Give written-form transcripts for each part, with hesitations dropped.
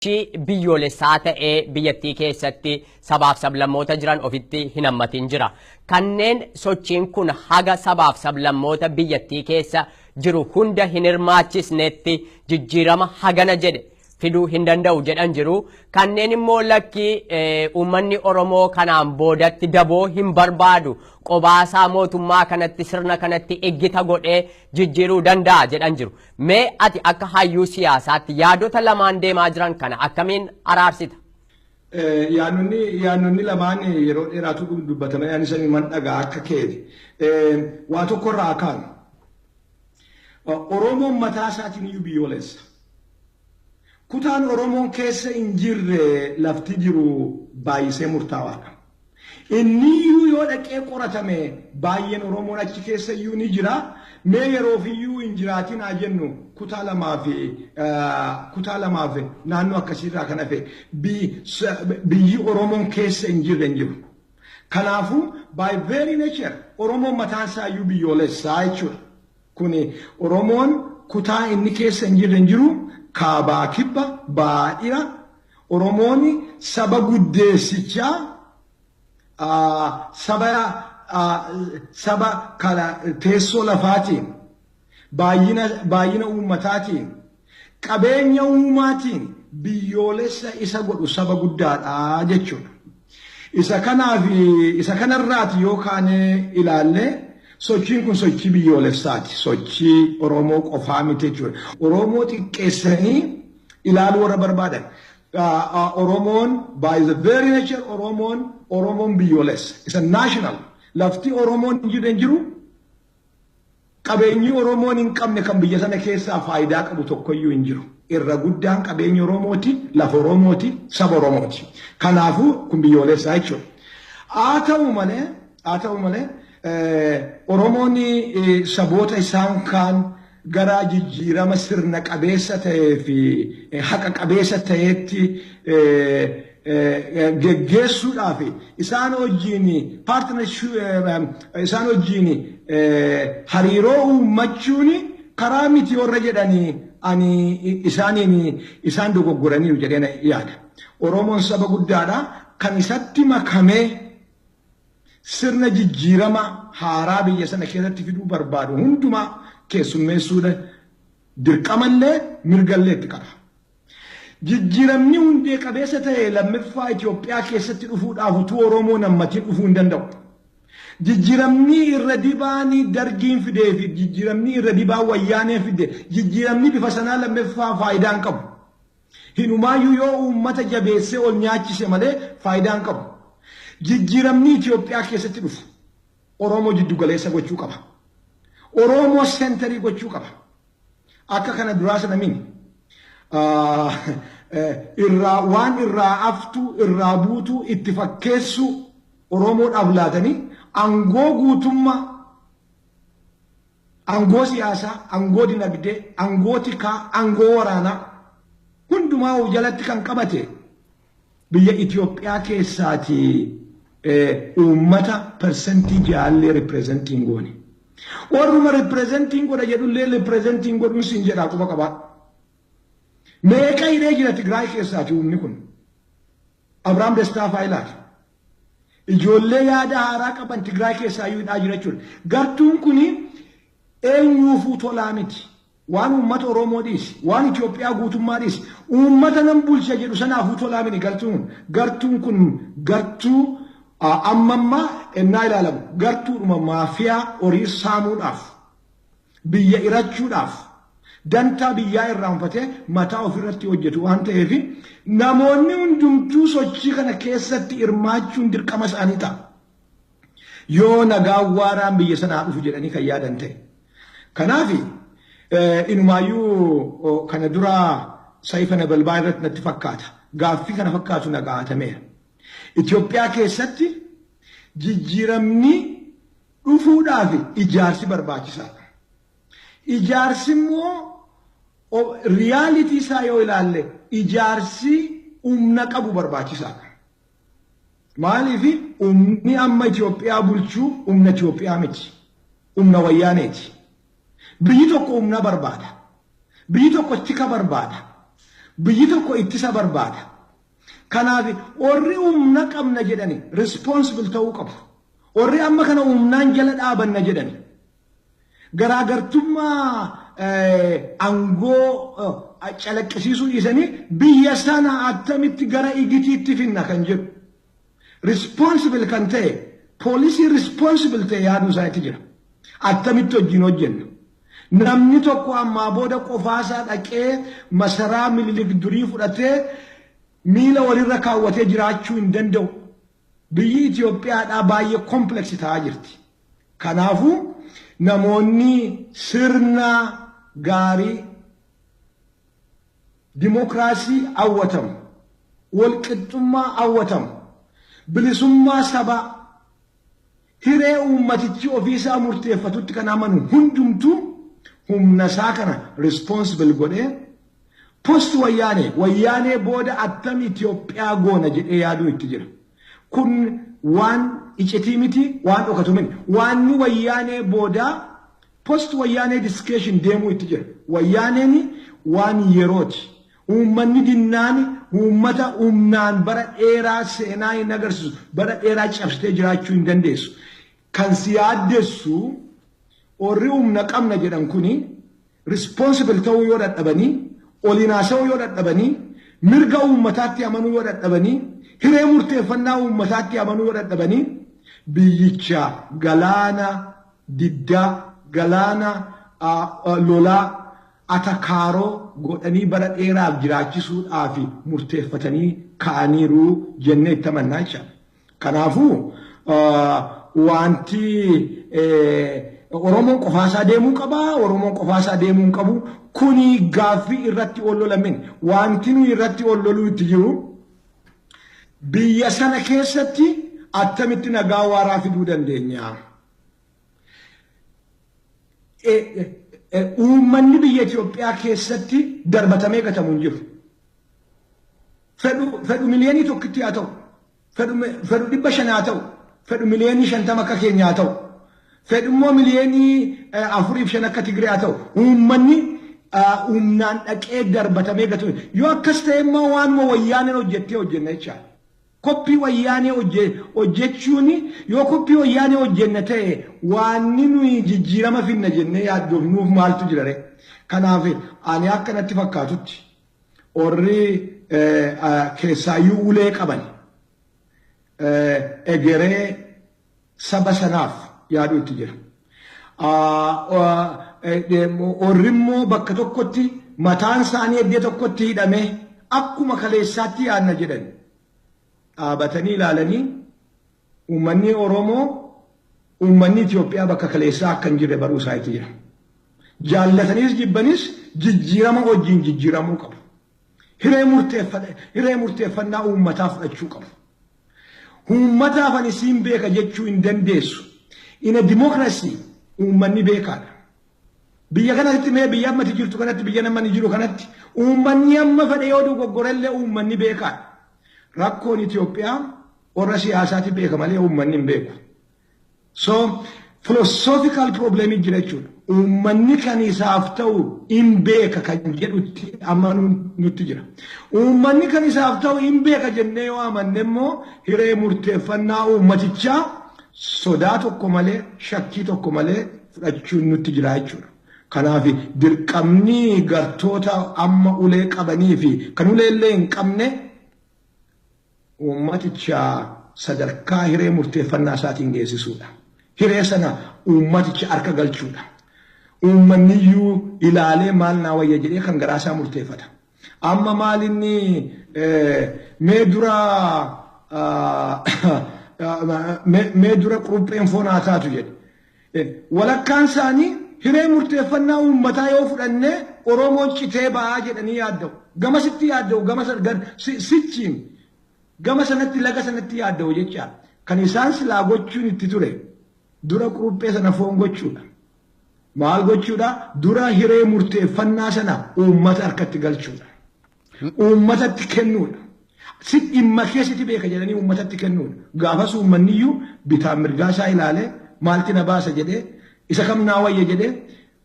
Biyyoolessaa ta'ee biyyattii keessatti sabaaf sablammoota jiran ofitti hin hammatin jira. Kanneen sochiin kun haga sabaaf sablammoota biyyattii keessa jiru hunda hin hirmaachisnetti jijjiirama hagana jedhe fiduu hin danda'u jedhan jiru. Kanneen immoo lakkii, uummanni Oromoo kanaan boodatti daboo hin barbaadu, qobaasaa mootummaa kanatti, sirna kanatti eggita godhee jijjiiruu danda'a jedhan jiru. Mee ati akka hayyuu siyaasaatti yaadota lamaan deemaa jiran kana akkamiin araarsita? Yaadonni lamaan yeroo dheeraatu dubbatama, yaadni sanii man dhagaa akka keeti. Waa tokkorraa kaanu. Oromoon mataa isaatiin iyyuu biyyoolessa. Kutaan Oromoon keessa hin jirre lafti jiru baay'isee murtaawaadha. Inni iyyuu yoo dhaqee qoratame baay'een Oromoon achi keessa iyyuu ni jira. Mee yeroof iyyuu hin jiraatin haa jennu, kutaa lamaaf naannoo akkasiirraa kan hafe biyyi Oromoon keessa hin jirre hin jiru. Kanaafuu by very nature Oromoon mataan isaa iyyuu biyyoolessaa jechuudha. Kuni Oromoon kutaa inni keessa hin jirre hin jiru, kaabaa, kibba, baadhira. Oromoon saba guddeessichaa, saba kana teessoo lafaatiin, baay'ina uummataatiin, qabeenya uumaatiin biyyoolessa isa godhu saba guddaadha jechuudha. Isa kanaaf, isa kanarraati yoo kaane ilaalle, sochiin kun sochii biyyoolessaati. Sochii Oromoo qofaa miti jechuudha. Oromoo xiqqeessanii ilaaluu warra barbaadan. Oromoon by the very nature Oromoon biyyoolessa. Isa national. Lafti Oromoon hin jirre hin jiru. Qabeenyi Oromoon hin qabne kan biyya sana keessaa faayidaa qabu tokkoyyuu hin jiru. Irra guddaan qabeenya Oromooti, lafa Oromooti, saba Oromooti. Kanaafuu kun biyyoolessaa jechuudha. Haa ta'u malee, Oromoon saboota isaan kaan gara jijjiirama sirna qabeessa ta'ee fi haqa qabeessa ta'etti geggeessuudhaaf isaan wajjin partnership, isaan wajjin hariiroo uummachuun karaa miti warra jedhanii, ani isaaniin isaan dogoggoraniiru jedheen yaada. Oromoon saba guddaadha. Kan isatti makamee sirna jijjiirama haaraa biyya sana keessatti fiduu barbaadu hundumaa keessummeessuudha dirqamallee mirgallee itti qaba. Jijjiiramni hundee qabeessa ta'e lammaffaa Itoophiyaa keessatti dhufuudhaaf utuu Oromoo hammatiin dhufuu hin danda'u. Jijjiiramni irra dibaan Dargiin fidee fi jijjiiramni irra dibaan Wayyaanee fide, jijjiiramni bifa sanaa lammaffaa faayidaa hin qabu. Hinumaayyuu yoo uummata jabeessee ol nyaachise malee faayidaa hin qabu. Jijjiiramni Itoophiyaa keessatti dhufu Oromoo jiddu galeessa gochuu qaba. Oromoo center gochuu qaba. Akka kana duraa sana mini. Irraa waan irraa aftu, irraa buutu itti fakkeessu Oromoodhaaf laatanii aangoo guutummaa, aangoo siyaasaa, aangoo dinagdee, aangoo tikaa, aangoo waraanaa hundumaa of jalatti kan qabate biyya Itoophiyaa keessaati uummata 6% represent hin goone. Warruma represent godha jedhullee represent godhuun siin jedhaa quba qabaa. Meeqa hidhee jira Tigraay keessaati humni kun? Abrahaam Destaa fa'aa ilaali. Ijoollee yaada haaraa qaban Tigraay keessaa iyyuu hidhaa jira jechuudha. Gartuun kuni eenyuufuu tolaa miti. Waan uummata Oromoo dhiisi, waan Itoophiyaa guutummaa dhiisi, uummata nan bulcha jedhu sanaafuu tolaa miti gartuun kun. Gartuun kun gartuu ammammaa ennaa ilaalamu gartuudhuma maafiyaa horii saamuudhaaf, biyya irachuudhaaf, dantaa biyyaa irraanfatee mataa ofirratti hojjetu waan ta'eef, namoonni hundumtuu sochii kana keessatti hirmaachuun dirqama isaanii ta'a. Yoo nagaan waaraan biyya sanaa dhufu jedhanii kan yaadan ta'e. Kanaaf inumaayyuu kana dura Saifa Nabalbaa irratti natti fakkaata. Gaaffii kana fakkaatu na gaafatameera. Itoophiyaa keessatti jijjiiramni dhufuudhaaf ijaarsi barbaachisaadha. Ijaarsi immoo reality isaa yoo ilaalle, ijaarsi humna qabu barbaachisaadha. Maaliif? Humni amma Itoophiyaa bulchuu humna Itoophiyaa miti. Humna Wayyaaneeti. Biyyi tokko humna barbaada. Biyyi tokko tika barbaada. Biyyi tokko ittisa barbaada. Kanaaf warri humna qabna jedhani responsible ta'uu qabu. Warri amma kana humnaan jala dhaabanna jedhani. Garaagartummaa aangoo calaqqisiisuu dhiisanii biyya sana attamitti gara igitiitti finna kan jedhu. Responsible kan ta'e, policy responsible ta'e yaaduu isaaniitti jira. Attamitti wajjin hojjenna. Namni tokko ammaa booda qofaasaa dhaqee masaraa Minilik durii fudhatee miila walirra kaawwatee jiraachuu hin danda'u. Biyyi Itoophiyaadhaa baay'ee complex ta'aa jirti. Kanaafuu namoonni sirna gaarii dimokiraasii hawwatamu, walqixxummaa hawwatamu, bilisummaa sabaa, hiree uummatichi ofiisaa murteeffatutti kan amanu hundumtuu humna isaa kana responsible godhee post Wayyaanee, Wayyaanee booda attam Itoophiyaa goona jedhee yaaduu itti jira. Kun waan icitii miti, waan dhokatu miti. Waanni Wayyaanee booda, post Wayyaanee discussion deemuu itti jira. Wayyaaneen waan yerooti. Uummanni dinnaan uummata humnaan bara dheeraa seenaa hin agarsiisu. Bara dheeraa cabsitee jiraachuu hin dandeessu. Kan si yaaddessu, warri humna qabna jedhan kuni responsible ta'uu yoo dadhabanii, oliin haasa'uu yoo dadhabanii, mirga uummataatti amanuu yoo dadhabanii, hiree murteeffannaa uummataatti amanuu yoo dadhabanii, biyyicha galaana diddaa, galaana lolaa, atakaaroo godhanii bara dheeraaf jiraachisuudhaaf murteeffatanii ka'aniiru jennee itti amannaa jechaadha. Kanaafuu wanti Oromoon qofaasaa deemuu qabaa, Oromoon qofaasaa deemuu hin qabu. Kuni gaaffii irratti ol lolamin. Wanti nuyi irratti ol loluu itti jiru, biyya sana keessatti attamitti nagaa waaraa fiduu dandeenya? Uummanni biyya Itoophiyaa keessatti darbatamee gatamu hin jiru. Fedhu 1 miliyoonii haa ta'u, fedhu 500 haa ta'u, fedhu 50 miliyoonii akka keenya haa ta'u, fedhu immoo 4 miliyoonii 5 akka Tigree haa ta'u, uummanni humnaan dhaqee darbatamee gatamu. Yoo akkas ta'e immoo waanuma Wayyaaneen hojjettee hojjenna jechaadha. Koppii Wayyaanee hojjechuun, yoo koppii Wayyaanee hojjenna ta'e, waanni nuyi jijjiirama finna jennee yaaddoofnuuf maaltu jira ree? Kanaaf ani akka natti fakkaatutti, warri keessaayyuu ulee qaban egeree saba sanaaf yaaduu itti jira. Warri immoo bakka tokkotti mataan isaanii iddoo tokkotti hidhamee akkuma kaleessaatti yaadna jedhan, dhaabatanii ilaalanii uummanni Oromoo, uummanni Itoophiyaa bakka kaleessaa akka hin jirre baruu isaa itti jira. Jaallataniis jibbanis jijjiirama wajjin jijjiiramuu qabu. Hiree murteeffannaa uummataa fudhachuu qabu. Uummataaf ani siin beeka jechuu hin dandeessu. In a democracy uummanni beekaadha. Biyya kanatti, mee biyya ammati jirtu kanatti, biyya namni jiru kanatti, uummanni amma fedhe yoo dogoggorellee uummanni beekaadha. Rakkoon Itoophiyaa warra siyaasaati beeka malee uummanni hin beeku. So philosophical problem jira jechuudha. Uummanni kan isaaf ta'u hin beeka kan jedhutti amanuun nutti jira. Uummanni kan isaaf ta'u hin beeka jennee yoo amanne immoo, hiree murteeffannaa uummatichaa sodaa tokko malee, shakkii tokko malee fudhachuun nutti jira jechuudha. Kanaaf dirqamni gartoota amma ulee qabanii fi kan ulee illee hin qabne uummaticha sadarkaa hiree murteeffannaa isaatiin geessisuudha. Hiree sana uummaticha harka galchuudha. Uummanni iyyuu ilaalee maal naa wayya jedhee kan garaa isaa murteeffata. Amma maal inni mee dura qurupheen foon haa taatu jedhe. Walakkaan isaanii hiree murteeffannaa uummataa yoo fudhanne Oromoon citee ba'aa jedhanii yaadda'u. Gamasitti yaadda'u, gama sichiin gama sanatti, laga sanatti yaadda'u jechaadha. Kan isaan silaa gochuun itti ture dura quruphee sana foon gochuudha. Maal gochuudha? Dura hiree murteeffannaa sana uummata harkatti galchuudha. Uummatatti kennuudha. Si dhimma keessatti beeka jedhanii uummatatti kennuudha. Gaafas uummanni iyyuu bitaan mirgaa isaa ilaalee, maalti na baasa jedhee, isa kam naa wayya jedhee,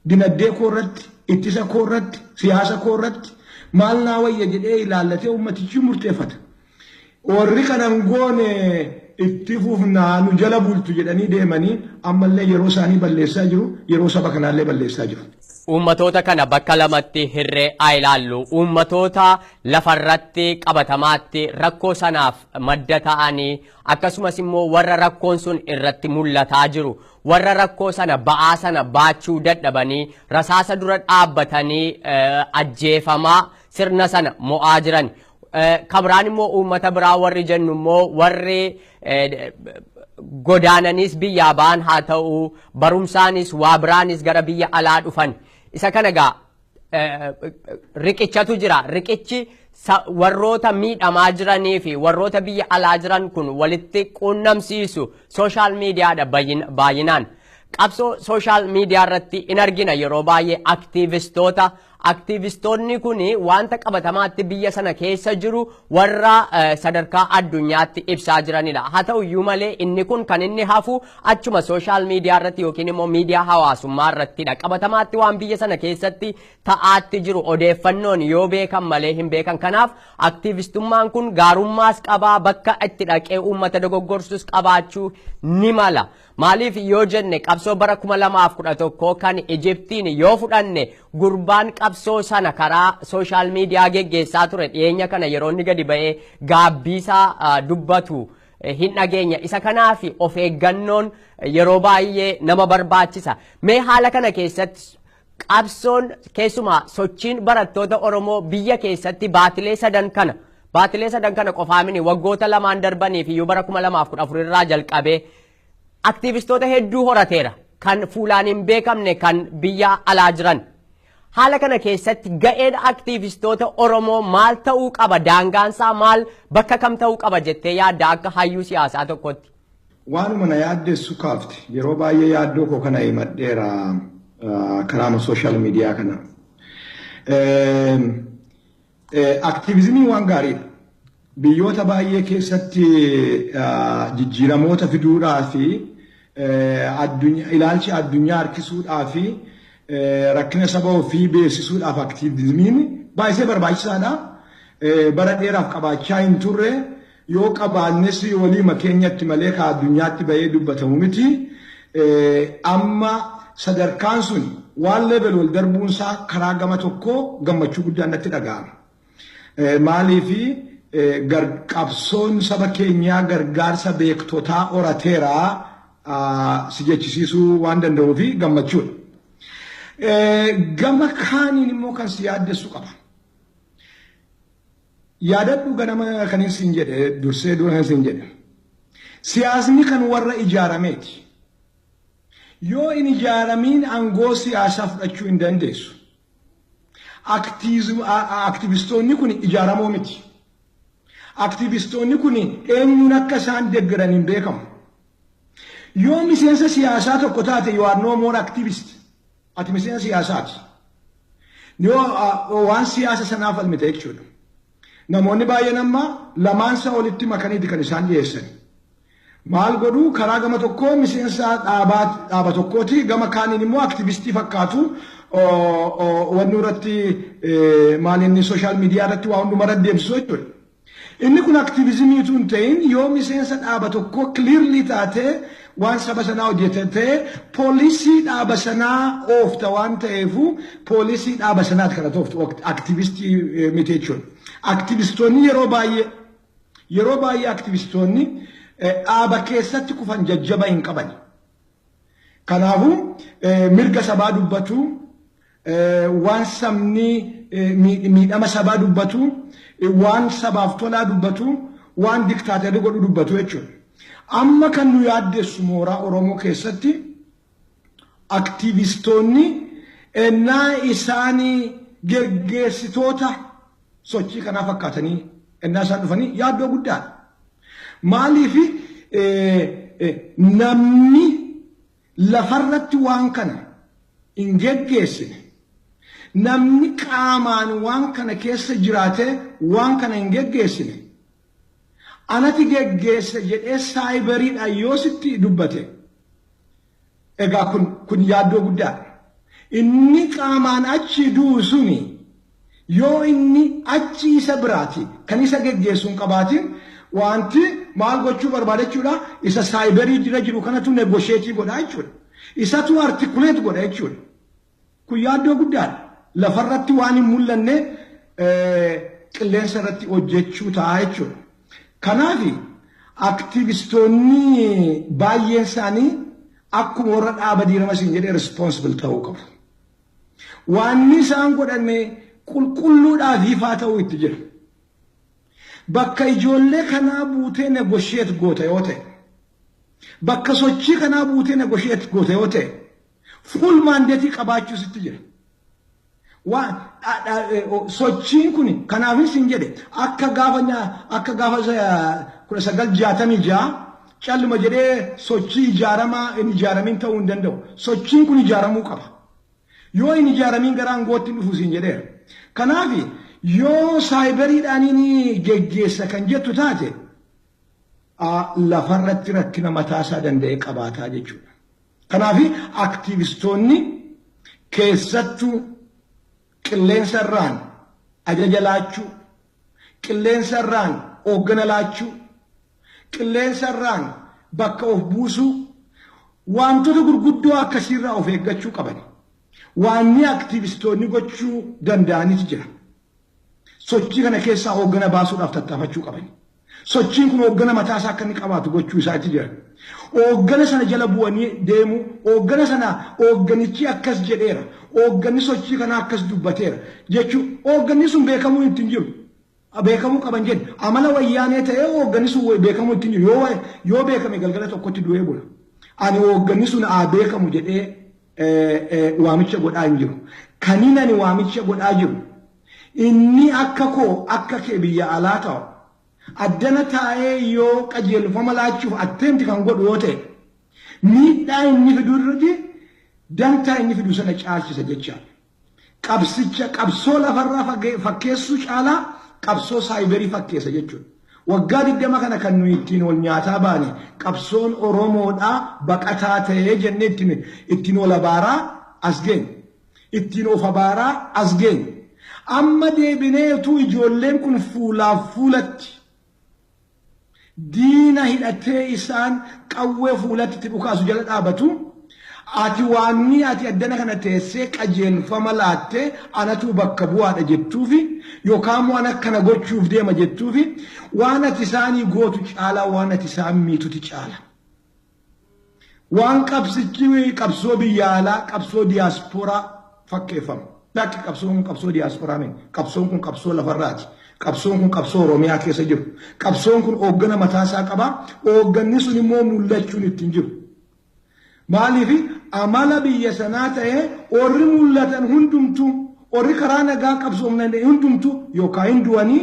dinagdee koo irratti, ittisa koo irratti, siyaasa koo irratti, Maal naa wayya jedhee ilaallatee uummatichi murteeffata. Warri kanan goone itti fufnaa nu jala bultu jedhanii deemanii ammallee yeroo isaanii balleessaa jiru, yeroo saba kanaallee balleessaa jiru. Uummatoota kana bakka lamatti hirree haa ilaallu. Uummatoota lafarratti qabatamaatti rakkoo sanaaf madda ta'anii, akkasumas immoo warra rakkoon sun irratti mul'ataa jiru, warra rakkoo sana ba'aa sana baachuu dadhabanii rasaasa dura dhaabbatanii ajjeefamaa sirna sana mo'aa jiran. Kabiraan immoo uummata biraa warri jennu immoo warri godaananis biyyaa ba'an haa ta'u, barumsaanis waa biraanis gara biyya alaa dhufan. Isa kana egaa riqichatu jira. Riqichi warroota miidhamaa jiranii fi warroota biyya alaa jiran kun walitti quunnamsiisu sooshaal miidiyaadha baay'inaan. Qabsoo sooshaal miidiyaa irratti in argina yeroo baay'ee aktiivistoota. Aktiivistoonni kun wanta qabatamaatti biyya sana keessa jiru warra sadarkaa addunyaatti ibsaa jiranidha. Haa ta'u iyyuu malee inni kun kan inni hafu achuma sooshaal miidiyaa irratti yookiin immoo miidiyaa hawaasummaa irrattidha. Qabatamaatti waan biyya sana keessatti ta'aatti jiru odeeffannoon yoo beekan malee hin beekan. Kanaaf aktiivistummaan kun gaarummaas qabaa, bakka itti dhaqee uummata dogoggorsus qabaachuu ni mala. Maaliif yoo jenne, qabsoo bara 2011 kan Ijiptiin yoo fudhanne, gurbaan qabsoo sana karaa sooshaal miidiyaa geggeessaa ture dhiyeenya kana yeroo inni gadi ba'ee gaabbiisaa dubbatu hin dhageenya. Isa kanaaf of eeggannoon yeroo baay'ee nama barbaachisa. Mee haala kana keessatti qabsoon, keessumaa sochiin barattoota Oromoo biyya keessatti baatilee sadan kana qofaamini, waggoota 2n darbanii fi iyyuu bara 2014 irraa jalqabee aktiivistoota hedduu horateera, kan fuulaan hin beekamne kan biyya alaa jiran. Haala kana keessatti ga'een aktiivistoota Oromoo maal ta'uu qaba? Daangaansaa maal, bakka kam ta'uu qaba jettee yaadda akka hayyuu siyaasaa tokkotti? Waanuma na yaaddessu kaafte. Yeroo baay'ee yaaddoo koo kana himadheera karaa sooshaal miidiyaa kana. Aktiivizimiin waan gaariidha. Biyyoota baay'ee keessatti jijjiiramoota fiduudhaa fi ilaalchi addunyaa harkisuudhaa fi rakkina saba ofii beeksisuudhaaf aktiivizimiin baay'ee barbaachisaadha. Bara dheeraaf qabaachaa hin turre, yoo qabaannes waliima keenyatti malee ka addunyaatti bahee dubbatamu miti. Amma sadarkaan sun waan level wal darbuunsaa karaa gama tokkoo gammachuu guddaan natti dhaga'ama. Maaliifi, qabsoon saba keenyaa gargaarsa beektotaa horateeraa si jechisiisuu waan danda'uufi gammachuudha. Gama kaaniin immoo kan si yaaddessu qaba. Yaadadhu, ganama kan siin jedhe, dursee dura kan siin jedhe. Siyaasni kan warra ijaarameeti. Yoo hin ijaaramiin aangoo siyaasaa fudhachuu hin dandeessu. Aktivistoonni kun ijaaramoo miti. Aktivistoonni kun eenyuun akka isaan deeggaran hin beekamu. Yoo miseensa siyaasaa tokko taate, you are no more activist. Ati miseensa siyaasaati. Yoo waan siyaasa sanaaf falmite jechuudha. Namoonni baay'een amma lamaansa walitti makaniiti kan isaan dhiyeessan. Maal godhuu? Karaa gama tokkoo miseensa dhaaba tokkooti, gama kaaniin immoo aktivistii fakkaatu. Wanni irratti maal, inni sooshaal miidiyaa irratti waa hundumaa irratti deemsisu jechuudha. Inni kun aktiivizimiitu hin ta'in, yoo miseensa dhaaba tokkoo clearly taatee waan saba sanaa hojjete, poolisii dhaaba sanaa oofta waan ta'eefu, poolisii dhaaba sanaati kana tooftu, aktivistii miti jechuudha. Aktivistoonni yeroo baay'ee aktivistoonni dhaaba keessatti kufan jajjaba hin qaban. Kanaafuu mirga sabaa dubbatu, waan sabni miidhama sabaa dubbatu, waan sabaaf tolaa dubbatu, waan diktaatarri godhu dubbatu jechuudha. Amma kan nu yaaddessu mooraa Oromoo keessatti aktivistoonni ennaa isaanii geggeessitoota sochii kanaa fakkaatanii ennaa isaan dhufanii yaaddoo guddaadha. Maaliif, namni lafarratti waan kana hin geggeessine, namni qaamaan waan kana keessa jiraate waan kana hin geggeessine, anati geggeessa jedhee saayibariidhaan yoo sitti dubbate, egaa kun yaaddoo guddaadha. Inni qaamaan achi du'u suni Yoo inni achi isa biraati kan isa geggeessuun qabaatiin wanti maal gochuu barbaada jechuudha. Isa cyberii jira jiru kanatu negotiate godha jechuudha. Isatu articulate godha jechuudha. Kun yaaddoo guddaadha. Lafarratti waan hin mul'anne qilleensa irratti hojjechuu ta'a jechuudha. Kanaaf aktivistoonni baay'een isaanii akkuma warra dhaaba diirama siin jedhee responsible ta'uu qabu. Waanni isaan godhanne qulqulluudhaaf ifaa ta'uu itti jira. Bakka ijoollee kanaa buutee negotiate goota yoo ta'e, bakka sochii kanaa buutee negotiate goota yoo ta'e, full mandate qabaachuu sitti jira. Sochiin kun kanaafis hin jedhe akka gaafa 1966 calluma jedhee sochii ijaaramaa hin ijaaramin ta'uu hin danda'u. Sochiin kun ijaaramuu qaba. Yoo hin ijaaramiin gara aangootti hin dhufu siin jedheera. Kanaaf yoo cyberiidhaan geggeessa kan jettu taate, lafarratti rakkina mataasaa danda'e qabaataa jechuudha. Kanaaf aktiivistoonni keessattuu qilleensa irraan ajaja laachuu, qilleensa irraan hooggana laachuu, qilleensa irraan bakka of buusuu, wantoota gurguddoo akkasiirraa of eeggachuu qaban. Waanni aktiivistoonni gochuu danda'anitu jira. Sochii kana keessaa hooggana baasuudhaaf tattaafachuu qaban. Sochiin kun hooggana mataasaa akka inni qabaatu gochuu isaati jira. Hooggana sana jala bu'anii deemu, hooggana sana hoogganichi akkas jedheera, hoogganni sochii kanaa akkas dubbateera jechuun hoogganni sun beekamuu ittiin jiru. Beekamuu qaban jedhe amala wayyaanee ta'ee hoogganni sun beekamuu ittiin jiru. Yoo beekame galgala tokkotti du'ee bula. Ani hoogganni sun haa beekamu jedhee waamicha godhaa hin jiru. Kaniin ani waamicha godhaa jiru, inni akka koo akka kee biyya alaa ta'u addana taa'ee yoo qajeelfama laachuuf attempt kan godhu yoo ta'e, miidhaa inni fidu irratti dantaa inni fidu sana caalchisa jechaadha. Qabsicha qabsoo lafarraa fakkeessuu caalaa qabsoo cyberii fakkeessa jechuudha. Waggaa 20 kana kan nuyi ittiin ol nyaataa baane qabsoon Oromoodhaa baqataa ta'ee jennee ittiin ol abaaraa as geenye. Ittiin of abaaraa as geenye. Amma deebinee utuu ijoolleen kun fuulaaf fuulatti diina hidhatee isaan qawwee fuulatti itti dhukaasu jala dhaabatu, ati waanni ati addana kana teessee qajeelfama laattee anatu bakka bu'aadha jettuufi yookaan immoo an akkana gochuuf deema jettuufi, waan ati isaanii gootu caalaa waan ati isaan miituti caala. Waan qabsichi qabsoo biyya alaa, qabsoo diyaaspooraa fakkeeffama. Lakki, qabsoon kun qabsoo diyaaspooraa miti. Qabsoon kun qabsoo lafarraati. Qabsoon kun qabsoo Oromiyaa keessa jiru. Qabsoon kun hooggana mataasaa qaba. Hoogganni sun immoo mul'achuun ittiin jiru. Maaliif amala biyya sanaa ta'ee warri mul'atan hundumtuu, warri karaa nagaa qabsoomnan hundumtuu yookaan hin du'anii,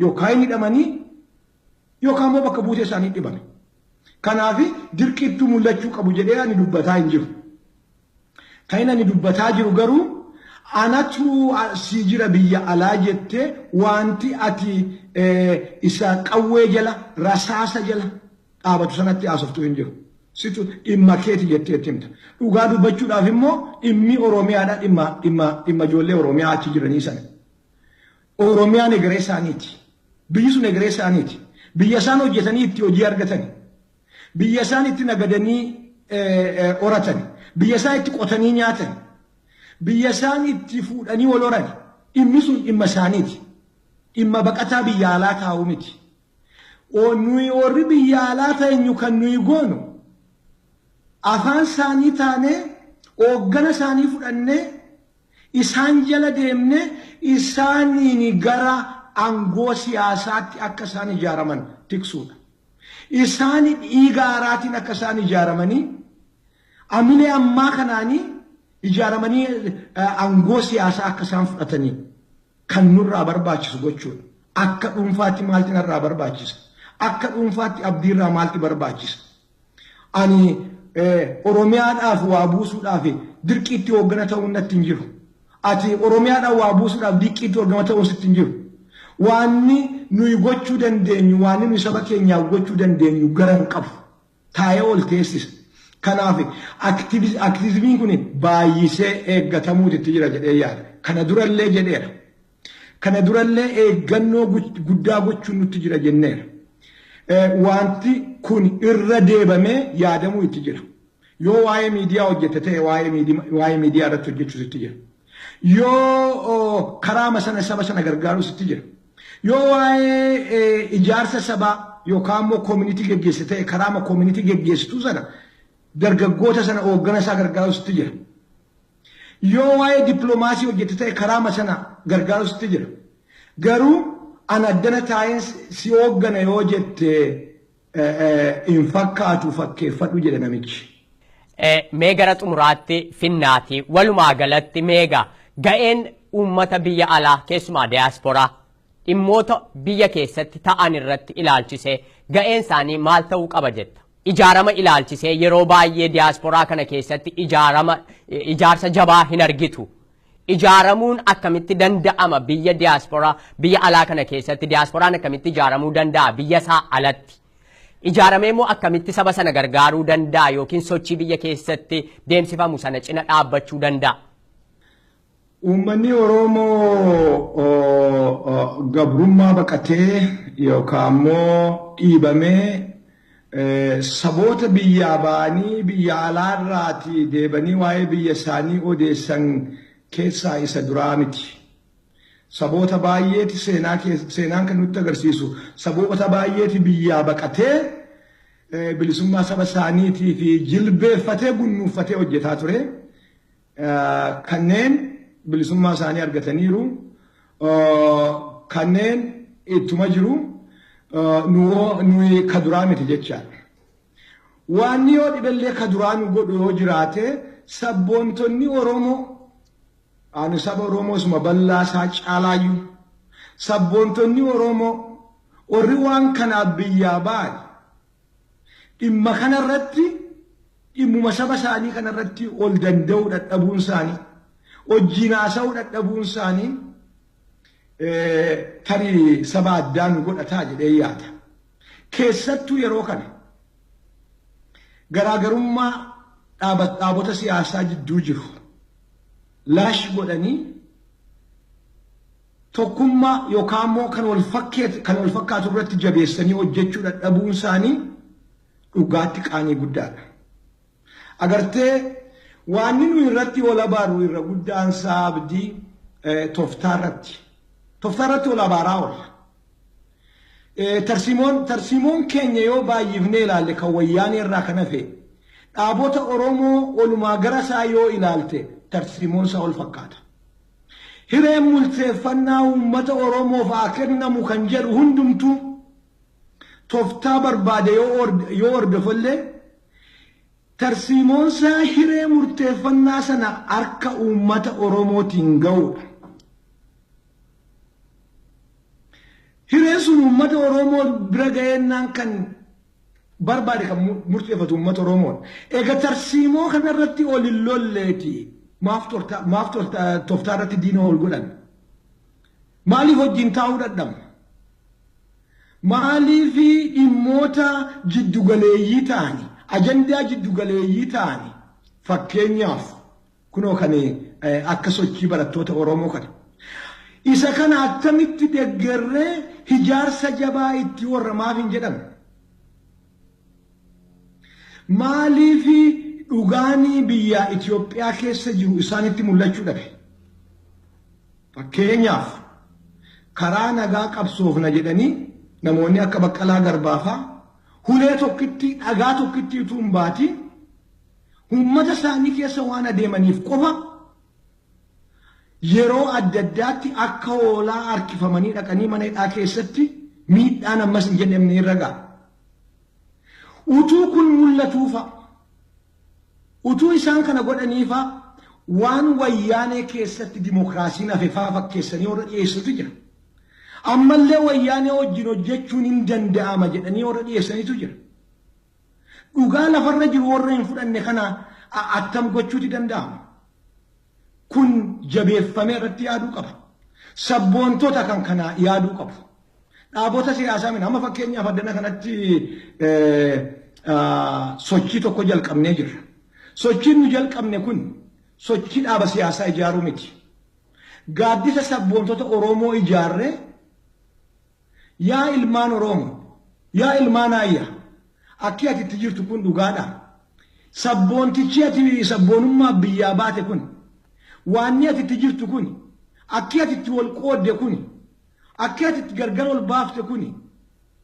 yookaan hin hidhamanii, yookaan immoo bakka buutee isaanii dhibame. Kanaaf dirqittuu mul'achuu qabu jedhee ani dubbataa hin jiru. Kan ani dubbataa jiru garuu, anatu si jira biyya alaa jettee wanti ati isa qawwee jala, rasaasa jala dhaabatu sanatti haasoftu hin jiru. Situ dhimma keeti jettee itti himta. Dhugaa dubbachuudhaaf immoo dhimmi Oromiyaadha, dhimma ijoollee Oromiyaa achi jiranii sana. Oromiyaan egeree isaaniiti. Biyyi sun egeree isaaniiti. Biyya isaan hojjetanii itti hojii argatani. Biyya isaan itti nagadanii horatan. Biyya isaan itti qotanii nyaatan. Biyya isaan itti fuudhanii wal horan. Dhimmi sun dhimma isaaniiti. Dhimma baqataa biyya alaa taa'u miti. Nuyi warri biyya alaa ta'enyu kan nuyi goonu afaan isaanii taanee, hooggana isaanii fudhannee, isaan jala deemnee, isaaniin gara aangoo siyaasaatti akka isaan ijaaraman tiksuudha. Isaan dhiiga haaraatiin akka isaan ijaaramanii, amilee ammaa kanaanii ijaaramanii, aangoo siyaasaa akka isaan fudhatanii kan nurraa barbaachisu gochuudha. Akka dhuunfaatti maalti narraa barbaachisa? Akka dhuunfaatti abdiirraa maalti barbaachisa? Ani Oromiyaadhaaf waa buusuudhaaf dirqiitti hooggana ta'uun natti hin jiru. Ati Oromiyaadhaaf waa buusuudhaaf dirqiitti hooggana ta'uun sitti hin jiru. Waanni nuyi gochuu dandeenyu, waanni nuyi saba keenyaaf gochuu dandeenyu gara hin qabu. Taa'ee ol teessisa. Kanaaf activismiin kun baay'isee eeggatamuutu itti jira jedhee yaada. Kana durallee jedheera. Kana durallee eeggannoo guddaa gochuun nutti jira jenneera. Wanti kun irra deebamee yaadamuu itti jira. Yoo waa'ee miidiyaa hojjette ta'e waa'ee miidiyaa irratti hojjechuus itti jira. Yoo karaama sana saba sana gargaaruus itti jira. Yoo waa'ee ijaarsa sabaa yookaan immoo koomunitii geggeesse ta'e karaama koomunitii geggeessituu sana dargaggoota sana hooggana isaa gargaaruus itti jira. Yoo waa'ee dippiloomaasii hojjette ta'e karaama sana gargaaruus itti jira. Garuu ana addana taa'een si hooggana yoo jette hin fakkaatu fakkeeffadhu jedhe namichi. Mee gara xumuraatti finnaati walumaa galatti meega ga'een uummata biyya alaa keessumaa diyaasporaa dhimmoota biyya keessatti ta'an irratti ilaalchisee ga'een isaanii maal ta'uu qaba jetta? Ijaarama ilaalchisee yeroo baay'ee diyaasporaa kana keessatti ijaarsa jabaa hin argitu. Ijaaramuun akkamitti danda'ama biyya diyaasporaa biyya alaa kana keessatti diyaasporaan akkamitti ijaaramuu danda'a biyya isaa alatti? Ijaaramee immoo akkamitti saba sana gargaaruu danda'a yookiin sochii biyya keessatti deemsifamu sana cina dhaabbachuu danda'a? Uummanni Oromoo gabrummaa baqatee yookaan immoo dhiibamee saboota biyyaa ba'anii biyya alaarraatii deebanii waa'ee biyya isaanii odeessan keessaa isa duraa miti. Saboota baay'eeti seenaan kan nutti agarsiisu saboota baay'eeti biyyaa baqatee bilisummaa saba isaaniitii fi jilbeeffatee gunnuunfatee hojjetaa ture. Kanneen bilisummaa isaanii argataniiru. Kanneen ittuma jiru nuyi ka duraa miti jechaadha. Waan yoo dhibellee ka duraa nu godhu yoo jiraate sabboontonni Oromoo ani saba Oromoo suma bal'aa isaa caalaayyuu sabboontonni Oromoo warri waan kanaaf biyyaa ba'an dhimma kanarratti dhimmuma saba isaanii kanarratti ol danda'uu dadhabuun isaanii wajjin haasa'uu dadhabuun isaanii tarii saba addaa nu godhataa jedhee yaada. Keessattuu yeroo kana garaagarummaa dhaabota siyaasaa jidduu jiru laash godhanii tokkummaa yookaan immoo kan wal fakkaatu irratti jabeessanii hojjechuu dadhabuun isaanii dhugaatti qaanii guddaadha. Agartee waan nu irratti ol abaaru irra guddaan isaa abdii tooftaa irratti. Tooftaa irratti ol abaaraa oolla. Tarsiimoon keenya yoo baay'ifnee ilaalle kan wayyaanee irraa kan hafe dhaabota Oromoo olumaa gara isaa yoo ilaalte tarsiimoon isaa ol fakkaata. Hireen murteeffannaa uummata Oromoof haa kennamu kan jedhu hundumtuu tooftaa barbaade yoo hordofallee tarsiimoon isaa hiree murteeffannaa sana harka uummata Oromootiin ga'uudha. Hireen sun uummata Oromoo bira ga'eennaan kan barbaade kan murteeffatu uummata Oromoon. Egaa tarsiimoo kanarratti ol hin lolleeti. Maaf tooftaa irratti diina ol godhan? Maaliif wajjin taa'uu dadhabna? Maaliif dhimmoota jiddugaleeyyii ta'anii, ajandaa jiddugaleeyyii ta'anii fakkeenyaaf kunoo kan akka sochii barattoota Oromoo kana. Isa kana attamitti deeggarree ijaarsa jabaa itti warra maaf hin jedhamne? Maaliif dhugaanii biyya Itoophiyaa keessa jiru isaanitti mul'achuu dhabe? Fakkeenyaaf karaa nagaa qabsoofna jedhanii namoonni akka Baqqalaa Garbaafaa hulee tokkitti dhagaa tokkitti utuu hin baatiin uummata isaanii keessa waan adeemaniif qofa yeroo adda addaatti akka hoolaa harkifamanii dhaqanii mana hidhaa keessatti miidhaan ammas hin jedhamne irra ga'a. Utuu kun mul'atuufa utuu isaan kana godhaniifa waan wayyaanee keessatti dimokiraasiin hafe faa fakkeessanii warra dhiyeessutu jira. Ammallee wayyaanee wajjin hojjechuun hin danda'ama jedhanii warra dhiyeessaniitu jira. Dhugaa lafarra jiru warra hin fudhanne kana attam gochuuti danda'ama. Kun jabeeffamee irratti yaaduu qaba. Sabboontota kan kana yaaduu qabu. Dhaabota siyaasaa miti. Amma fakkeenyaaf addana kanatti sochii tokko jalqabnee jirra. Sochiin nu jalqabne kun sochii dhaaba siyaasaa ijaaruu miti. Gaaddisa sabboontota Oromoo ijaarree, yaa ilmaan Oromoo, yaa ilmaan ayyaa, akki ati itti jirtu kun dhugaadha. Sabboontichi ati sabboonummaa biyyaa baate kun, waanni ati itti jirtu kun, akki ati itti wal qoodde kun, akki ati itti gargar ol baafte kun,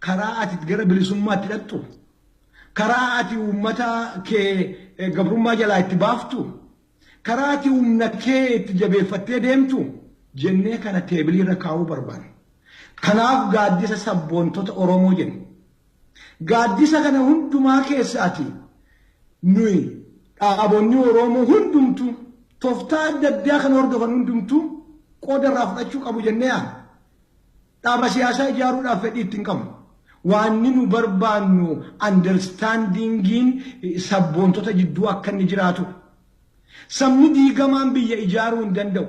karaa ati gara bilisummaatti dhaqxu, karaa ati uummata kee gabrummaa jalaa itti baaftu, karaa ati humna kee itti jabeeffattee deemtu jennee kana teebilii irra kaa'uu barbaanna. Kanaaf gaaddisa sabboontota Oromoo jenna. Gaaddisa kana hundumaa keessaati nuyi dhaabonni Oromoo hundumtuu tooftaa adda addaa kan hordofan hundumtuu qooda irraa fudhachuu qabu jennee yaadna. Dhaaba siyaasaa ijaaruudhaaf fedhii ittiin qabnu. Waanni nu barbaannu understandingiin sabboontota jidduu akka inni jiraatu. Sabni diigamaan biyya ijaaruu hin danda'u.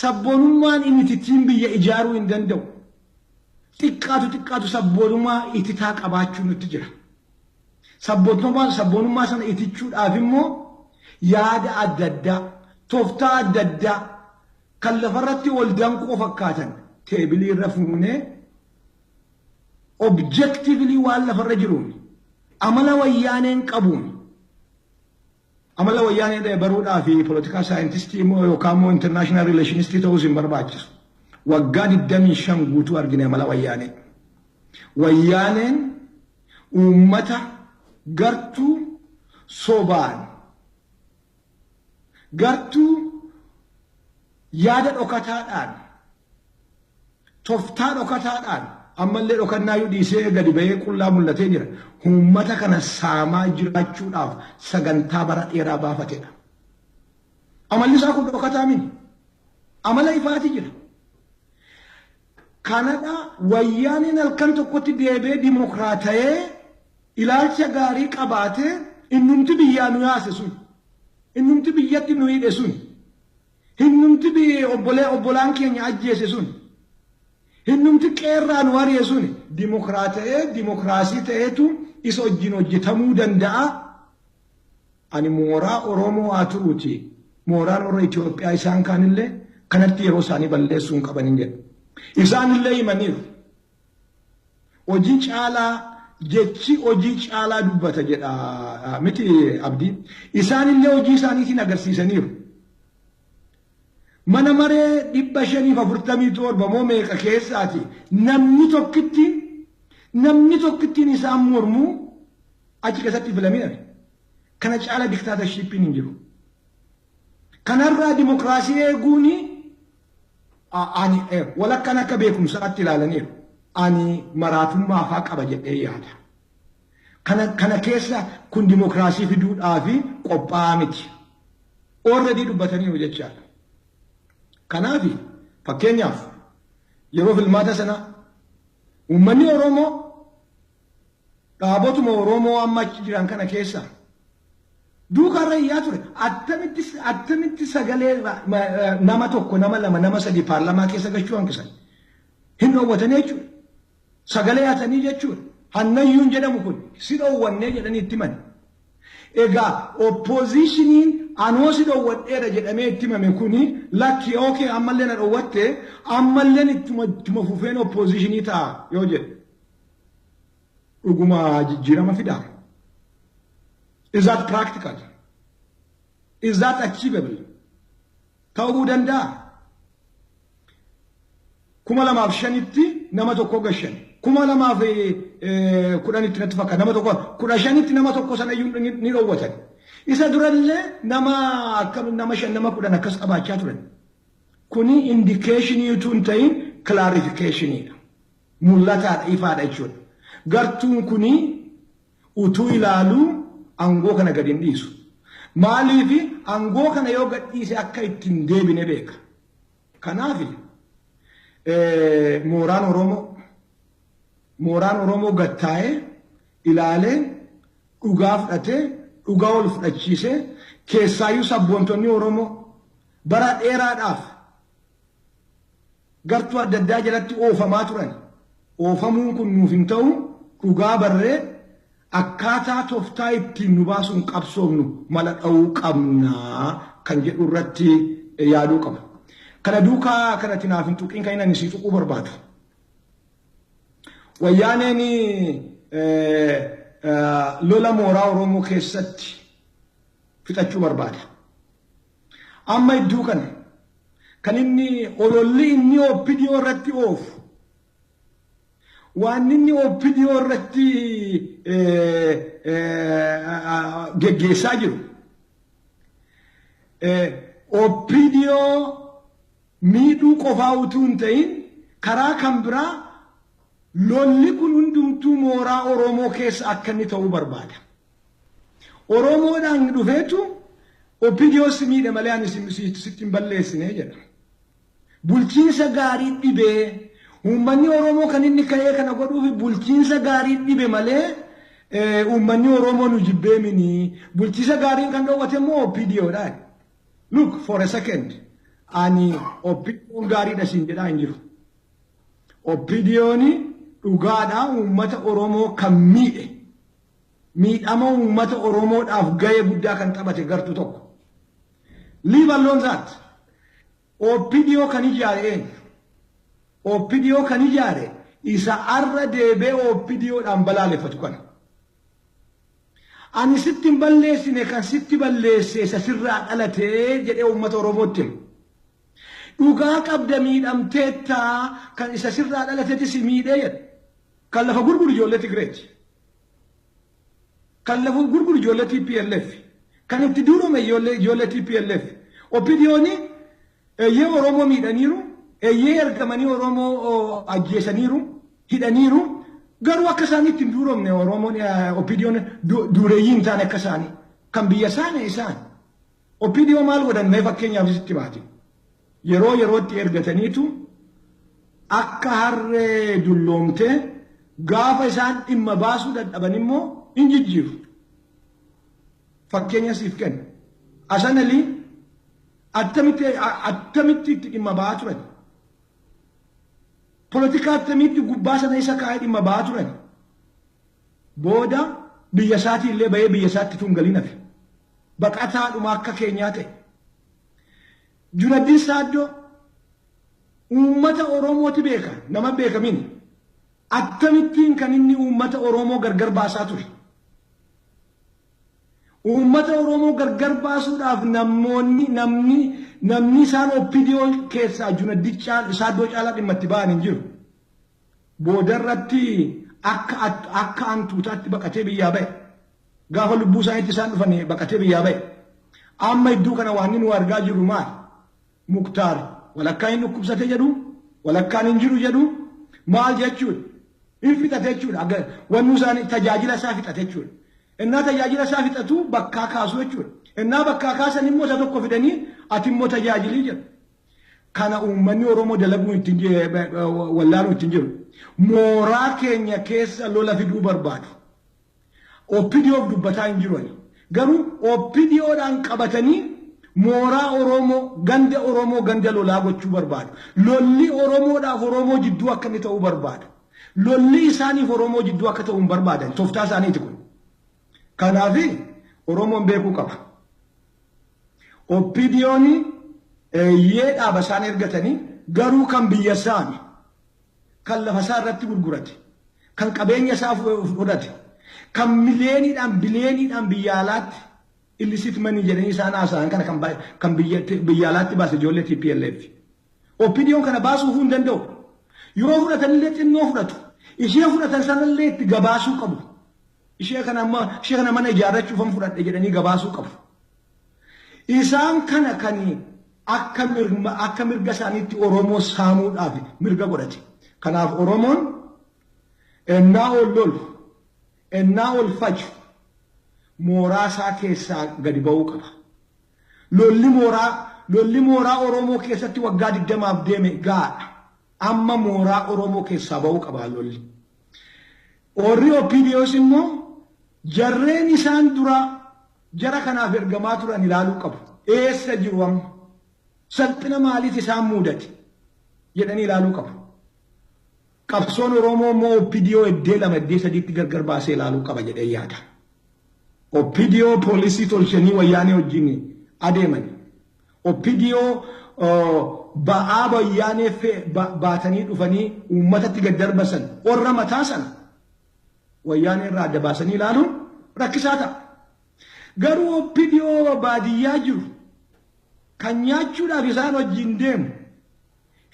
Sabboonummaan initittiin biyya ijaaruu hin danda'u. Xiqqaatu xiqqaatu sabboonummaa ititaa qabaachuu nutti jira. Sabboonummaa sana itichuudhaaf immoo yaada adda addaa, tooftaa adda addaa kan lafarratti wal danqoo fakkaatan teebilii irra fuunee objectively waan lafarra jiruun, amala wayyaaneen qabuun, amala wayyaanee baruudhaa fi political scientistii immoo yookaan immoo international relationistii ta'uus hin barbaachisu. Waggaa 25 guutuu argine amala wayyaanee. Wayyaaneen uummata gartuu sobaan, gartuu yaada dhokataadhaan, tooftaa dhokataadhaan, ammallee dhokannaayyuu dhiisee gadi bahee qullaa mul'atee jira. Uummata kana saamaa jiraachuudhaaf sagantaa bara dheeraa baafatedha. Amalli isaa kun dhokataa miti. Amala ifaati jira. Kanadha wayyaaneen halkan tokkotti deebi'ee dimokiraata'ee ilaalcha gaarii qabaatee, innumti biyyaa nu yaase sun, innumti biyyatti nu hidhe sun, innumti obbolaan keenya ajjeese sun, innumti qeerraa nu ari'e sun dimokiraata'ee dimokiraasii ta'eetu isa wajjin hojjetamuu danda'a. Ani mooraa Oromoo haa turuuti, mooraan warra Itoophiyaa isaan kaanillee kanatti yeroo isaanii balleessuu hin qaban hin jedhu. Isaanillee himaniiru. Hojii caalaa jechi hojii caalaa dubbata jedha miti Abdii. Isaanillee hojii isaaniitiin agarsiisaniiru. Mana maree 547 moo meeqa keessaati namni tokkittiin isaan mormuu achi keessatti filamee. Kana caala dictatorshipiin hin jiru. Kanarraa dimokiraasii eeguun ani walakkaan akka beekumsaatti ilaalaniiru. Ani maraatummaa faa qaba jedhee yaada. Kana keessa kun dimokiraasii fiduudhaaf qophaa'aa miti. Already dubbataniiru jechaadha. Kanaaf fakkeenyaaf yeroo filmaata sana uummanni Oromoo dhaabotuma Oromoo amma achi jiran kana keessa duukaarra iyyaa ture. Attamitti sagalee nama tokko, nama lama, nama sadi paarlamaa keessa gachuu hanqisan? Hin dhoowwatanii jechuudha. Sagalee hatanii jechuudha. Hannayyuun jedhamu kun si dhoowwannee jedhanii itti himan. Egaa oppositioniin anoo si dhoowwadheera jedhamee itti himame kuni, lakki, okay, ammallee na dhoowwatte, ammallee ittuma fufeen oppositionii ta'a yoo jedhe, dhuguma jijjiirama fidaa? Is that practical? Is that achievable? Ta'uu danda'a? 2005tti nama tokko gashan. 2010tti natti fakkaata nama tokko, 15tti nama tokko sana iyyuu ni dhoowwatan. Isa durallee nama akka nama 5, nama 10 akkas qabaachaa turan. Kuni indicationii utuu hin ta'in clarificationiidha. Mul'ataadha, ifaadha jechuudha. Gartuun kuni utuu ilaaluu aangoo kana gadi hin dhiisu. Maaliif? Aangoo kana yoo gad dhiise akka ittiin deebine beeka. Kanaaf mooraan Oromoo gattaa'ee ilaalee, dhugaa fudhatee, dhugaa ol fudhachiisee, keessaayyuu sabboontonni Oromoo bara dheeraadhaaf gartuu adda addaa jalatti oofamaa turan. Oofamuun kun nuuf hin ta'u, dhugaa barree akkaataa tooftaa ittiin nu baasuun qabsoofnu mala dha'uu qabnaa kan jedhu irratti yaaduu qaba. Kana duukaa kanatti naaf hin tuqiin kan inni si tuquu barbaadu. Wayyaaneen lola mooraa Oromoo keessatti fixachuu barbaada. Amma iddoo kana kan inni ololli inni OPDO irratti oofu, waan inni OPDO irratti geggeessaa jiru, OPDO miidhuu qofaa utuu hin ta'in karaa kan biraa lolli kun hundumtuu mooraa Oromoo keessa akka inni ta'uu barbaada. Oromoodhaan dhufeetu OPDO si miidhe malee ani sitti hin balleessine jedha. Bulchiinsa gaarii dhibee uummanni Oromoo kan inni ka'ee kana godhuuf bulchiinsa gaarii dhibe malee uummanni Oromoo nu jibbee mini. Bulchiinsa gaariin kan dhoowwate immoo OPDOdha. Look, for a second, ani OPDOn gaariidha siin jedhaa hin jiru. OPDOn dhugaadhaa uummata Oromoo kan miidhe, miidhama uummata Oromoodhaaf gahee guddaa kan taphate gartuu tokko. Leave alone that. OPDO kan ijaare eenyu? OPDO kan ijaare isa arra deebee OPDOdhaan balaaleffatu kana. Ani sitti hin balleessine, kan sitti balleesse isa sirraa dhalatee jedhee uummata Oromootti himu. Dhugaa qabda, miidhamteettaa, kan isa sirraa dhalateeti si miidhee jedha. Kan lafa gurguru ijoollee Tigreeti. Kan lafa gurguru ijoollee TPLF. Kan itti duurome ijoollee TPLF. OPDOni eeyyee Oromoo miidhaniiru, eeyyee ergamanii Oromoo ajjeesaniiru, hidhaniiru. Garuu akka isaanii itti hin duuromne Oromoon, OPDOn dureeyyii hin taane akka isaanii. Kan biyya isaanii isaan. OPDO maal godhan mee fakkeenyaaf sitti baate? Yeroo yerootti ergataniitu akka harree dulloomtee gaafa isaan dhimma baasuu dadhaban immoo hin jijjiiru. Fakkeenya siif kenna. Hasan Alii attamitti itti dhimma ba'aa turan? Poolitikaa attamitti gubbaa sana isa kaa'ee dhimma ba'aa turan? Booda biyya isaatii illee bahee biyya isaatti tun galiin hafe. Baqataadhuma akka keenyaa ta'e. Junaddiin Saaddoo uummata Oromooti beeka, nama beekamin. Akkamittiin kan inni uummata Oromoo gargar baasaa ture? Uummata Oromoo gargar baasuudhaaf namoonni namni isaan OPDO keessaa Junaddiin Saaddoo caalaa dhimma itti ba'an hin jiru. Boodarratti akka hantuutaatti baqatee biyyaa ba'e. Gaafa lubbuu isaaniitti isaan dhufan baqatee biyyaa ba'e. Amma iddoo kana waan nu argaa jirru maali? Muktaar walakkaan hin dhukkubsate jedhu, walakkaan hin jiru jedhu, maal jechuudha? Hin fixate jechuudha. Wanni isaanii tajaajila isaa fixate jechuudha. Innaa tajaajila isaa fixatu bakkaa kaasu jechuudha. Innaa bakkaa kaasan immoo isa tokko fidanii ati immoo tajaajilii jedhu. Kana uummanni Oromoo dalaguu ittiin wallaaluu ittiin jiru. Mooraa keenya keessa lola fiduu barbaadu. OPDOf dubbataa hin jiru. Garuu OPDOdhaan qabatanii mooraa Oromoo, ganda Oromoo ganda lolaa gochuu barbaadu. Lolli Oromoodhaaf Oromoo jidduu akka inni ta'uu barbaadu. Lolli isaaniif Oromoo jidduu akka ta'uu hin barbaadan. Tooftaa isaaniiti kun. Kanaaf Oromoon beekuu qaba. OPDOn eeyyee dhaaba isaan ergatanii, garuu kan biyya isaanii, kan lafa isaa irratti gurgurate, kan qabeenya isaa fudhate, kan miliyooniidhaan biliyooniidhaan biyya alaatti illicit money jedhanii isaan haasa'an kana kan biyya alaatti baase ijoollee TPLF. OPDOn kana baasuu hin danda'u. Yoo fudhatanillee xinnoo fudhatu. Ishee fudhatan sanallee itti gabaasuu qabu. Ishee kana amma ishee kana mana ijaarrachuufan fudhadhe jedhanii gabaasuu qabu. Isaan kana kan akka mirga isaaniitti Oromoo saamuudhaaf mirga godhate. Kanaaf Oromoon ennaa ol lolu, ennaa ol faju, mooraa isaa keessaa gadi ba'uu qaba. Lolli mooraa Oromoo keessatti waggaa 20f deeme gaadha. Amma mooraa Oromoo keessaa ba'uu qaba lolli. Warri OPDOs immoo jarreen isaan dura jara kanaaf ergamaa turan ilaaluu qabu. Eessa jiru amma? Salphina maaliif isaan mudate? Jedhanii ilaaluu qabu. Qabsoon Oromoo immoo OPDO iddee lama, iddee sadiitti gargar baasee ilaaluu qaba jedhee yaada. OPDO poolisii tolchanii wayyaanee wajjin adeeman. OPDO ba'aa wayyaanee baatanii dhufanii uummatatti gad darbasan warra mataa sana wayyaanee irraa adda baasanii ilaaluun rakkisaa ta'a. Garuu OPDO baadiyyaa jiru kan nyaachuudhaaf isaan wajjin deemu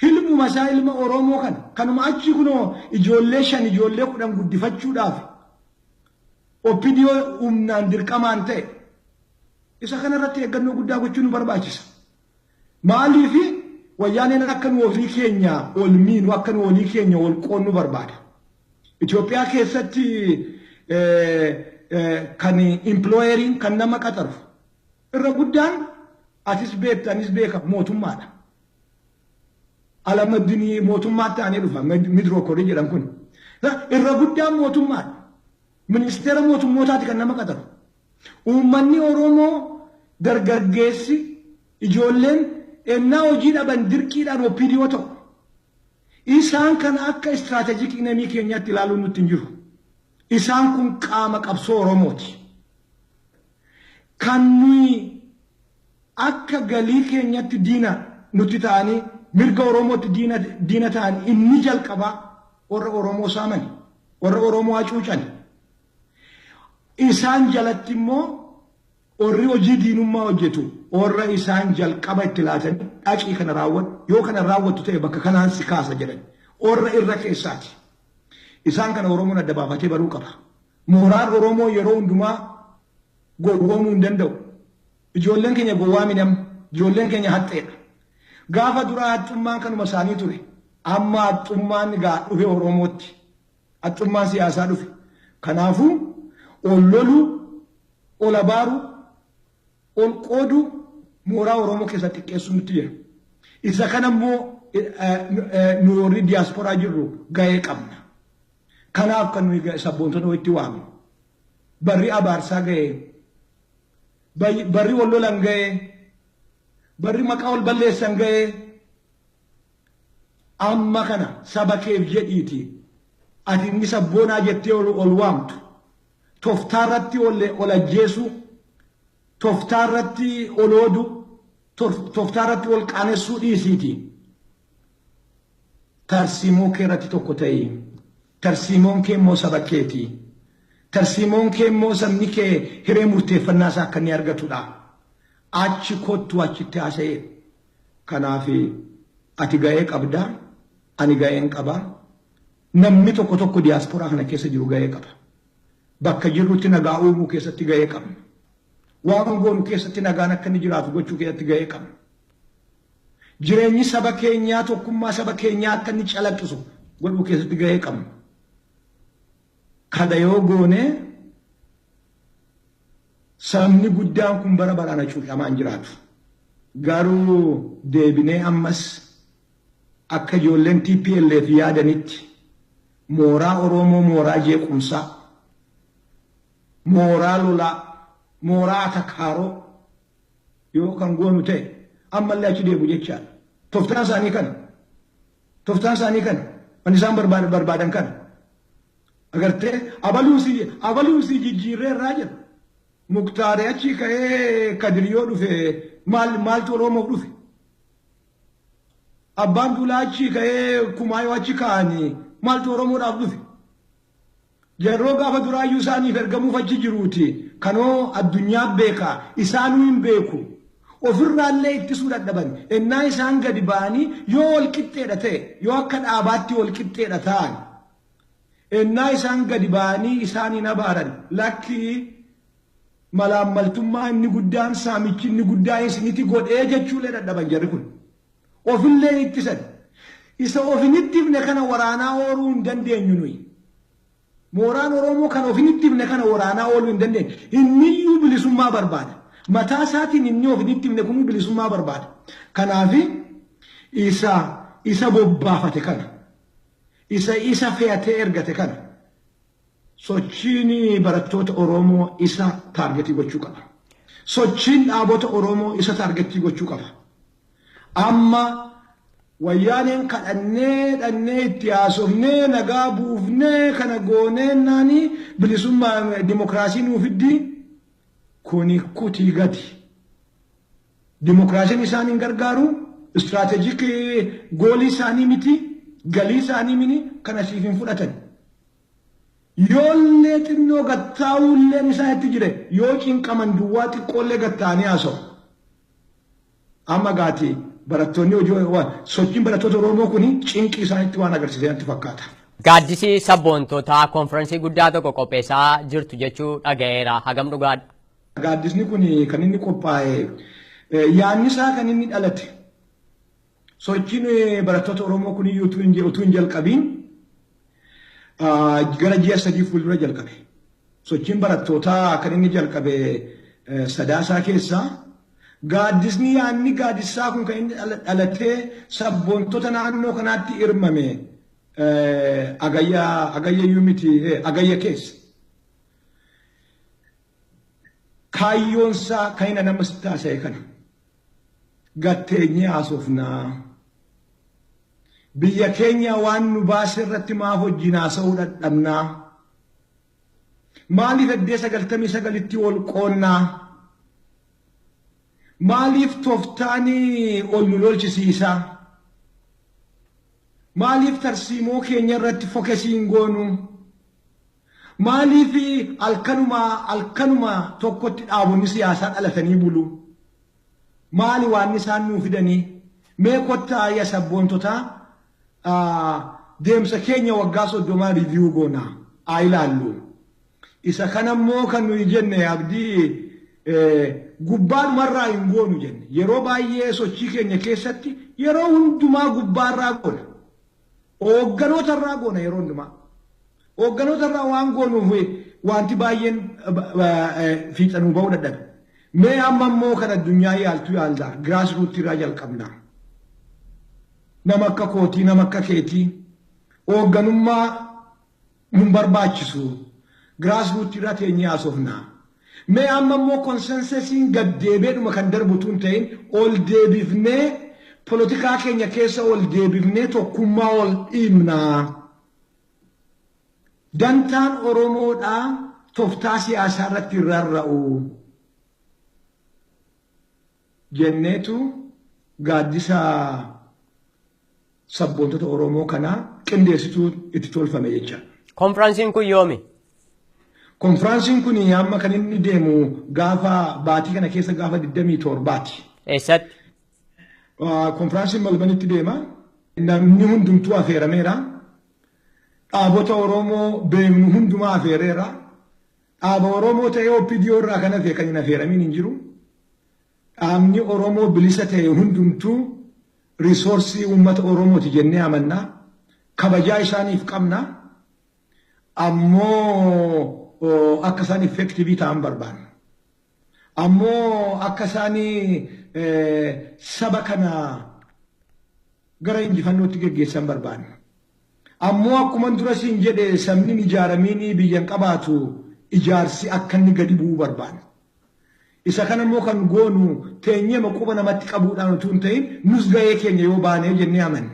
hilmuma isaa ilma Oromoo kana kanuma achi kunoo ijoollee 5 ijoollee 10 guddifachuudhaaf OPDO humnaan dirqamaan ta'e isa kanarratti eeggannoo guddaa gochuu nu barbaachisa. Maaliif wayyaaneen akka nu ofii keenya ol miinu akka nu olii keenya ol qoonnu barbaada. Itoophiyaa keessatti kan employeriin kan nama qaxaru irra guddaan atis beekta anis beeka mootummaadha. Alamadinii mootummaatti aanee dhufa midrookorii jedhan kun. Irra guddaan mootummaadha. Ministeera mootummootaati kan nama qaxaru. Uummanni Oromoo dargaggeessi ijoolleen ennaa hojii dhaban dirqiidhaan OPDO ta'u. Isaan kana akka istiraatejik inamii keenyaatti ilaaluun nutti hin jiru. Isaan kun qaama qabsoo Oromooti. Kan nuyi akka galii keenyatti diina nutti ta'anii mirga Oromootti diina ta'anii inni jalqabaa warra Oromoo saamani, warra Oromoo hacuucani. Isaan jalatti immoo warri hojii diinummaa hojjetu warra isaan jalqaba itti laatanii dhaqii kana raawwadhu yoo kana raawwattu ta'e bakka kanaan si kaasa jedhan warra irra keessaati. Isaan kana Oromoon adda baafatee baruu qaba. Mooraan Oromoo yeroo hundumaa gowwoomuu hin danda'u. Ijoolleen keenya gowwaa midhama. Ijoolleen keenya haxxeedha. Gaafa duraa haxxummaan kanuma isaanii ture. Amma haxxummaan gaa dhufe Oromootti. Haxxummaan siyaasaa dhufe. Kanaafuu ol loluu, ol abaaruu, ol qooduu mooraa Oromoo keessatti xiqqeessuu nutti jira. Isa kana immoo nu warri diyaasporaa jirru gahee qabna. Kanaaf kan nuyi sabboontota walitti waamnu. Barri abaarsaa gahee, barri wal lolan gahee, barri maqaa wal balleessan gahee, amma kana saba keef jedhiiti. Ati inni sabboonaa jettee ol waamtu. Tooftaarratti ol ajjeesuu, tooftaarratti ol ooduu, tooftaarratti ol qaanessuu dhiisiiti. Tarsiimoo kee irratti tokko ta'ii. Tarsiimoon kee immoo saba keeti. Tarsiimoon kee immoo sabni kee hiree murteeffannaa isaa akka inni argatudha. Achi kottu achitti haasa'e. Kanaaf ati ga'ee qabdaa, ani ga'een qabaa. Namni tokko tokko diyaasporaa kana keessa jiru ga'ee qaba. Bakka jirrutti nagaa uumuu keessatti ga'ee qabna. Waan goonu keessatti nagaan akka inni jiraatu gochuu keessatti ga'ee qabna. Jireenyi saba keenyaa tokkummaa saba keenyaa akka inni calaqqisu godhuu keessatti ga'ee qabna. Kana yoo goone sabni guddaan kun bara baraan hacuucamaa hin jiraatu. Garuu deebinee ammas akka ijoolleen TPLF yaadanitti mooraa Oromoo mooraa jeequmsaa, mooraa lolaa, mooraa atakaaroo yoo kan goonu ta'e ammallee achi deebu jechaadha. Tooftaan isaanii kana. Tooftaan isaanii kana. Wanni isaan barbaadan kana. Agartee abaluusii jijjiirree irraa jedhu. Muktaaree achi ka'ee Kadir yoo dhufe maaltu Oromoof dhufe? Abbaan Duulaa achi ka'ee Kumaa yoo achi ka'anii maaltu Oromoodhaaf dhufe? Yeroo gaafa duraayyuu isaaniif ergamuuf achi jiruuti. Kanoo addunyaa beeka isaanuu hin beeku. Ofirraallee ittisuu dadhaban. Ennaa isaan gadi ba'anii yoo wal qixxeedha ta'e yoo akka dhaabaatti wal qixxeedha ta'an ennaa isaan gadi ba'anii isaan hin abaaran lakkii malaammaltummaa inni guddaan saamichi inni guddaan isinitti godhee jechuullee dadhaban jarri kun. Ofillee ittisan. Isa ofinitti himne kana waraanaa ooluu hin dandeenyu nuyi. Mooraan Oromoo kan ofinitti himne kana waraanaa ooluu hin dandeenyu. Inniyyuu bilisummaa barbaada. Mataa isaatiin inni ofinitti himne kun bilisummaa barbaada. Kanaaf isa bobbaafate kana, isa fe'atee ergate kana sochiin barattoota Oromoo isa taargetii gochuu qaba. Sochiin dhaabota Oromoo isa taargetii gochuu qaba. Amma wayyaaneen kadhannee dhannee itti haasofnee nagaa buufnee kana goonee naanii bilisummaa dimokiraasii nuuf fiddi kuni kutii gati. Dimokiraasiin isaan hin gargaaru, Strategic goalii isaanii miti, galii isaanii mini kana siif hin fudhatan. Yoollee xinnoo gattaa'uulleen isaanitti jire yoo cinqaman duwwaa xiqqoollee gattaa'anii haasa'u. Amma gaati barattoonni hojii sochiin barattoota Oromoo kun cinqii isaanitti waan agarsiise natti fakkaata. Gaaddisii sabboontotaa konfiraansii guddaa tokko qopheessaa jirtu jechuu dhaga'eera. Hagam dhugaadha? Gaaddisni kun kan inni qophaa'e yaadni isaa kan inni dhalate sochiin barattoota Oromoo kun iyyuu utuu hin jalqabiin gara ji'a 3 fuuldura jalqabe. Sochiin barattootaa kan inni jalqabe Sadaasaa keessaa gaaddisni yaadni gaaddisaa kun kan inni dhalatee sabboontota naannoo kanaatti hirmame agayya miti agayya keessa. Kaayyoonsaa kan inni nama taasise kana gatteenyee haasofnaa. Biyya keenya waan nu baase irratti maaf wajjin haasa'uu dadhabnaa? Maaliif eddee 99tti ol qoonnaa? Maaliif tooftaanii ol nu lolchisiisaa? Maaliif tarsiimoo keenya irratti focusii hin goonu? Maaliif halkanuma tokkotti dhaabonni siyaasaa dhalatanii bulu? Maali waan isaan nuu fidanii? Mee kottaa yaa sabboontotaa deemsa keenya waggaa 30 review goona haa ilaallu. Isa kanammoo kan nuyi jenne abdii gubbaanumarraa hin goonu jenne. Yeroo baay'ee sochii keenya keessatti yeroo hundumaa gubbaarraa goona. Hoogganotarraa goona yeroo hundumaa. Hoogganotarraa waan goonuuf wanti baay'een fiixanuu ba'uu dadhabe. Mee amma immoo kan addunyaa yaaltu yaaldaa grassroots irraa jalqabna. Nama akka kootii, nama akka keetii hoogganummaa nun barbaachisu grassroots irraa teenyee haasofna. Mee amma immoo consensusiin gaddeebeedhuma kan darbu tun ta'in ol deebifnee polotikaa keenya keessa ol deebifnee tokkummaa ol dhiibna. Dantaan Oromoodhaa tooftaa siyaasaa irratti rarra'u jenneetu gaaddisa sabboontota Oromoo kanaa qindeessituu itti tolfame jecha. Konfiraansiin kun yoomi? Konfiraansiin kun amma kan inni deemu gaafa baatii kana keessa gaafa 27ti. Eessatti? Konfiraansiin Malbanitti deema. Namni hundumtuu affeerameera. Dhaabota Oromoo beeknu hundumaa affeereera. Dhaaba Oromoo ta'ee OPDO irraa kan hafe kan hin affeeramiin hin jiru. Dhaabni Oromoo bilisa ta'e hundumtuu resourcii uummata Oromooti jennee amanna. Kabajaa isaaniif qabna. Ammoo akka isaan effectivii ta'an barbaanna. Ammoo akka isaan saba kana gara injifannootti geggeessan barbaanna. Ammoo akkuma dura siin jedhe sabni ijaaramiin biyyan qabaatu ijaarsi akka inni gadi bu'uu barbaanna. Isa kana immoo kan goonu teenyema quba namatti qabuudhaan utuu hin ta'in nus gahee keenya yoo baanee jennee amanna.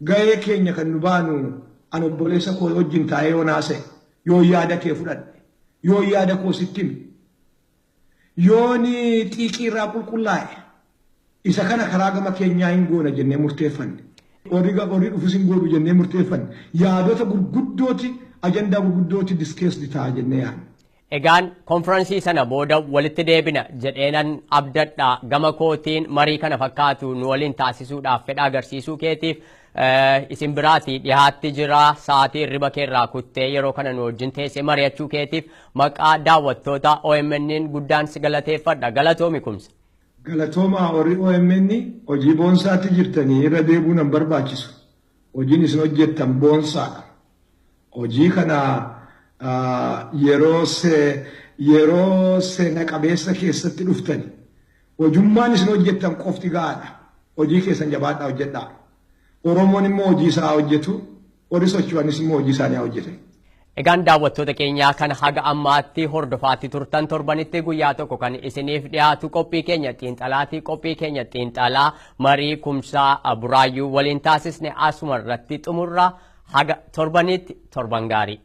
Gahee keenya kan nu baanu an obboleessa koo wajjin taa'ee yoo naasa'e, yoo yaada kee fudhadhe, yoo yaada koo sitti hime, yoo ni xiiqii irraa qulqullaa'e, isa kana karaa gama keenyaa hin goona jennee murteeffanne. Warri dhufus hin godhu jennee murteeffanne. Yaadota gurguddooti, ajandaa gurguddooti discuss ta'a jennee yaadna. Egaan konfiraansii sana booda walitti deebina jedheenan abdadha. Gama kootiin marii kana fakkaatu nu waliin taasisuudhaaf fedha agarsiisuu keetiif isin biraati dhiyaatti jira. Sa'aatii hirriba keerraa kuttee yeroo kana nu wajjin teessee mari'achuu keetiif maqaa daawwattoota OMN guddaan si galateeffadha. Galatoomi Kumsa. Galatooma warri OMN hojii boonsaatti jirtanii irra deebuun nan barbaachisu. Hojiin isin hojjettan boonsaadha. Hojii kana yeroo seena qabeessa keessatti dhuftani. Hojummaan isin hojjettan qofti gahaadha. Hojii keessan jabaadhaa hojjedhaa. Oromoon immoo hojii isaa hojjetu, warri socho'anis immoo hojii isaanii hojjetan. Egaan daawwattoota keenyaa kan haga ammaatti hordofaatti turtan torbanitti guyyaa tokko kan isiniif dhiyaatu qophii keenya xiinxalaatii qophii keenya xiinxalaa marii Kumsaa Buraayyuu waliin taasisne asuma irratti xumurra. Haga torbanitti torban gaarii.